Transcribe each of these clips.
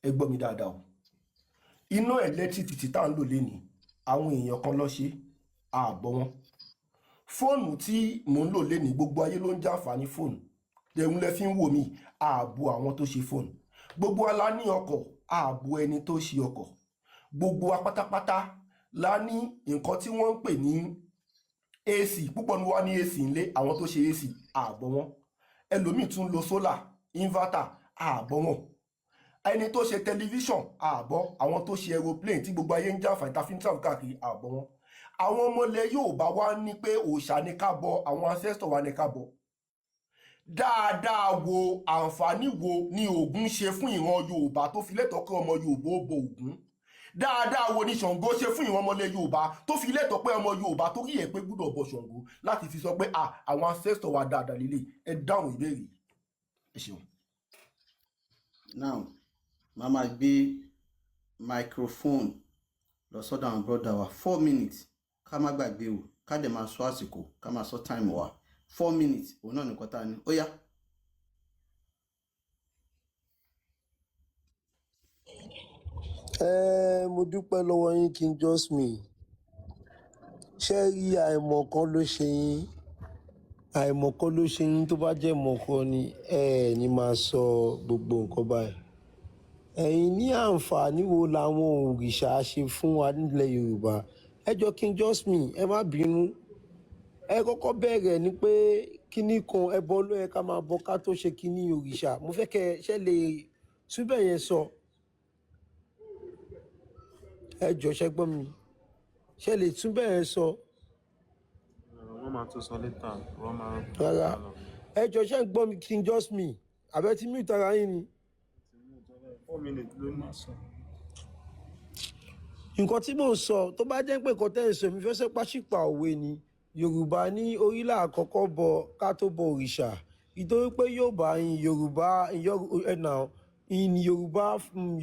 Ẹ gbọ́ mi dáadáa o. Iná electricity tá à ń lò lénìí, àwọn èèyàn kan ló ṣe, ààbọ̀ wọn. Fóònù tí mò ń lò lénìí, gbogbo ayé ló ń jàǹfààní fóònù ẹ̀hún lẹ fi ń wò mí, ààbò àwọn tó ṣe fóònù. Gbogbo wa la ní ọkọ̀, ààbò ẹni tó ṣe ọkọ̀. Gbogbo wa pátápátá la ní nǹkan tí wọ́n ń pè ní AC. Púpọ̀ ní wa ní AC ńlé, àwọn tó ṣe AC, ààbọ̀ wọn. Ẹlòmíì tún lo solar inverter, ààbọ̀ wọn. Ẹni tó ṣe tẹlifíṣàn, ààbọ̀ àwọn tó ṣe aeroplane tí gbogbo ayé ń jàǹfààní tá fi ń travel káàkiri, ààbọ̀ wọn. Àwọn ọmọlẹ̀ Yorùbá wá ní pé òòṣà ní ká bọ, àwọn ancestor wa ní ká bọ. Dáadáa wo, àǹfààní wo ni Ògún ṣe fún ìran Yorùbá tó fi lẹ́tọ̀ọ́ kí ọmọ Yorùbá ó bọ Ògún? Dáadáa wo ni Ṣàngó ṣe fún ìran ọmọlẹ̀ Yorùbá tó fi lẹ́tọ̀ọ́ pé ọmọ Yorùbá tó rí ẹ̀ pé gbúdọ̀ bọ Ṣàngó, láti fi sọ pé ah, àwọn ancestor wa dáadáa lélẹ̀? Ẹ dáhùn ìbéèrè yìí. Ẹ ṣeun. Now, màá máa gbé microphone lọ sọ́dọ̀ àwọn brother wa. 4 minutes, ká má gbàgbé o, ká dẹ̀ máa sọ àsìkò, ká máa sọ time wa. 4 minutes, òun náà nìkan tá a ní. Ó yá. Ẹ mo dúpẹ́ lọ́wọ́ yín, King Just Me. Ṣé rí, àìmọ̀kan ló ṣe yín, àìmọ̀kan ló ṣe yín. Tó bá jẹ́ mọ̀kan ni, ẹ ní máa sọ gbogbo nǹkan báyìí. Ẹ̀yin ní àǹfààní wo làwọn òrìṣà ṣe fún wa nílẹ̀ Yorùbá? Ẹ jọ, King Just Me, ẹ má bínú. Ẹ kọ́kọ́ bẹ̀rẹ̀ ni pé kíní kan, ẹbọ ló yẹ ká máa bọ ká tó ṣe kíní òrìṣà. Mo fẹ́ kẹ́ ẹ ṣe lè túbẹ̀ yẹn sọ. Ẹ jọ, ṣẹ gbọ́ mi? Ṣe lè túbẹ̀ yẹn sọ? Wọ́n máa tún sọ later, wọ́n máa Rárá. lọ. Ẹ jọ, ṣe ń gbọ́ mi, King Just Me? Àbẹ tí mute ara yín ni. 4 minutes ló ní. Nǹkan tí mò ń sọ, tó bá jẹ́ pé nǹkan tẹ́ ń sọ, mi fẹ́ sọ pàṣípà òwe ni. Yorùbá ní orílẹ̀ àkọ́kọ́ bọ ká tó bọ òrìṣà, ìtorí pé Yorùbá in Yorùbá in now in Yorùbá,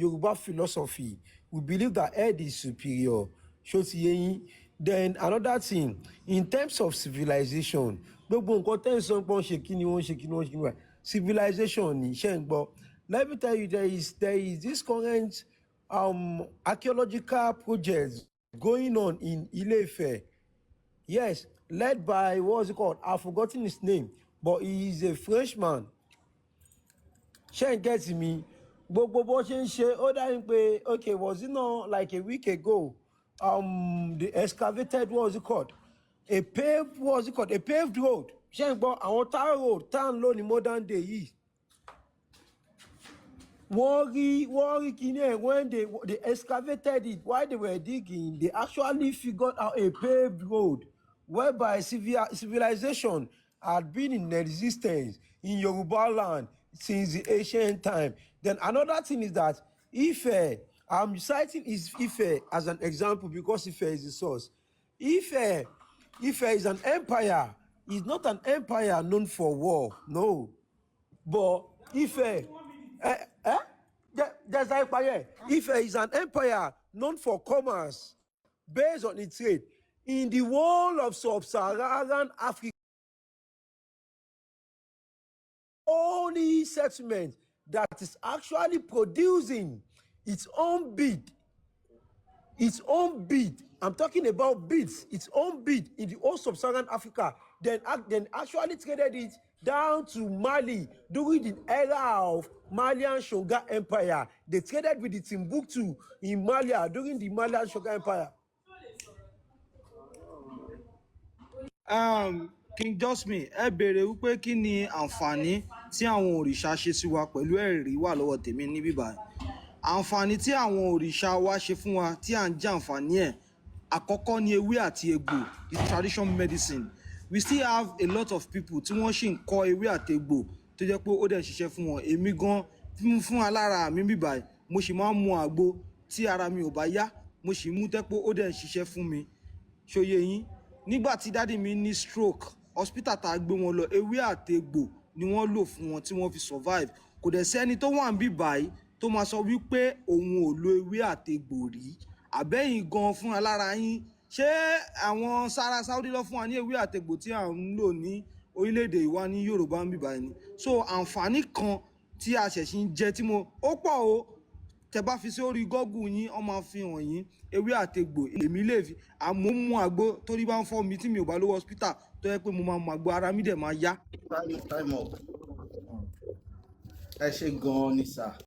Yorùbá philosophy, we believe that head is superior. Ṣó ti yé yín? Then another thing, in terms of civilization, gbogbo nǹkan tẹ́ ń sọ pé wọ́n ṣe kí ni, wọ́n ṣe kí ni, wọ́n ṣe kí ni wọ́n civilization ni, ṣé ń gbọ́? Let me tell you, there is this current archaeological project going on in Ile-Ife. Yes, led by, what's it called? I've forgotten his name, but he is a Frenchman. Ṣé ń get mi? Gbogbo bó ṣe ń ṣe, ó dáhùn pé, okay, was it not like a week ago, they excavated, what's it called, a paved, what's it called, a paved road. Ṣé ń gbọ́? Àwọn tar road tá à ń lò ní modern day yìí, wọ́n rí kíní ẹ̀. When they excavated it, while they were digging, they actually figured out a paved road whereby civilization had been in existence in Yoruba land since the ancient time. Then another thing is that Ife, I'm citing is Ife as an example because Ife is the source. Ife is an empire. It's not an empire known for war, no. But Ife, eh? There's like Ife is an empire known for commerce based on its trade in the whole of sub-Saharan Africa. Only settlement that is actually producing its own bead, its own bead. I'm talking about beads, its own bead in the whole sub-Saharan Africa. Then actually traded it down to Mali during the era of Malian Shonga Empire. They traded with the Timbuktu in Mali during the Malian Shonga Empire. King Josmi, ẹ béèrè wípé kí ni àǹfààní tí àwọn òrìṣà ṣe sí wa. Pẹ̀lú ẹ̀rí wà lọ́wọ́ tèmi níbí báyìí. Àǹfààní tí àwọn òrìṣà wa ṣe fún wa tí à ń jẹ àǹfààní ẹ̀, àkọ́kọ́ ni ewé àti egbò, the tradition medicine. We still have a lot of people tí wọ́n ṣì ń kọ́ ewé àti egbò tó jẹ́ pé ó dẹ̀ ń ṣiṣẹ́ fún wọn. Èmi gan fún alára mi bíbáyìí, mo sì máa ń mu àgbo tí ara mi ò bá yá. Mo sì mú tẹ́ pé ó dẹ̀ ń ṣiṣẹ́ fún mi. Ṣòye yín? Nígbà tí daddy mi ní stroke, hospital tá a gbé wọn lọ, ewé àtegbò ni wọ́n lò fún wọn tí wọ́n fi survive. Kò dẹ̀ sẹ́ni tó wà níbí báyìí tó máa sọ wípé òun ò lo ewé àtegbò rí. Àbẹ́yìn gan fún alára yín, ṣé àwọn sára Saudi lọ fún wa ní ewé àtegbò tí à ń lò ní orílẹ̀-èdè ìwá ní Yorùbá ń bíbáyìí ni? So àǹfààní kan tí a ṣẹ̀ṣì ń jẹ tí mo ó pọ̀ o. Tẹ bá fi sórí Google yín, wọ́n máa fi hàn yín ewé àtegbò. Èmi lè fi àmọ́ mú àgbo torí bá ń fọ́ mi tí mi ò bá lówó hospital, tó yẹ pé mo máa mú àgbo, ara mi dẹ̀ máa yá. Time, time up. Ẹ ṣe gan-an ni sà.